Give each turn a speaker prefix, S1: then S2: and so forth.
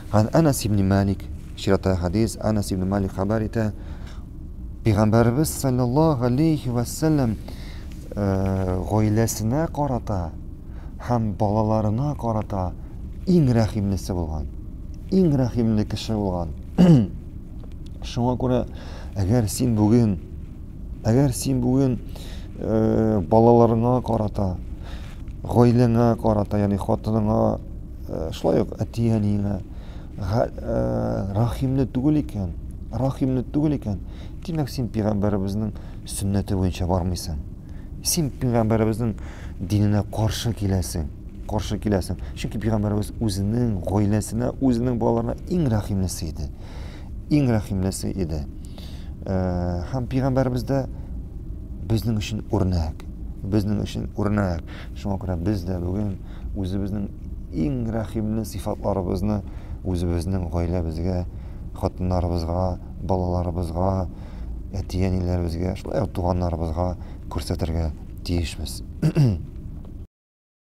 S1: Һәм Әнәс ибн Малик, чираттагы хәдис, Әнәс ибн Малик хәбәр итә, Пәйгамбәребез саллаллаһу алейхи ва сәлләм гаиләсенә карата һәм балаларына карата иң рәхимлесе булган, иң рәхимле кеше булган. Шуңа күрә, әгәр син бүген, әгәр син бүген э, балаларыңа карата, гаиләңә карата, ягъни хатыныңа, э, шулай ук әти-әниеңә э, рәхимле түгел икән, рәхимле түгел икән, димәк, син пәйгамбәребезнең сөннәте буенча бармыйсың. Син пәйгамбәребезнең диненә каршы киләсең, каршы киләсең. Чөнки пәйгамбәребез үзенең гаиләсенә, үзенең балаларына иң рәхимлесе иде. Иң рәхимлесе иде. Э, һәм пәйгамбәребез дә безнең өчен үрнәк. Безнең өчен үрнәк. Шуңа күрә без дә бүген үзебезнең иң рәхимле сыйфатларыбызны үзебезнең гаиләбезгә, хатыннарыбызга, балаларыбызга, әти-әниләребезгә, шулай ук туганнарыбызга күрсәтергә тиешбез.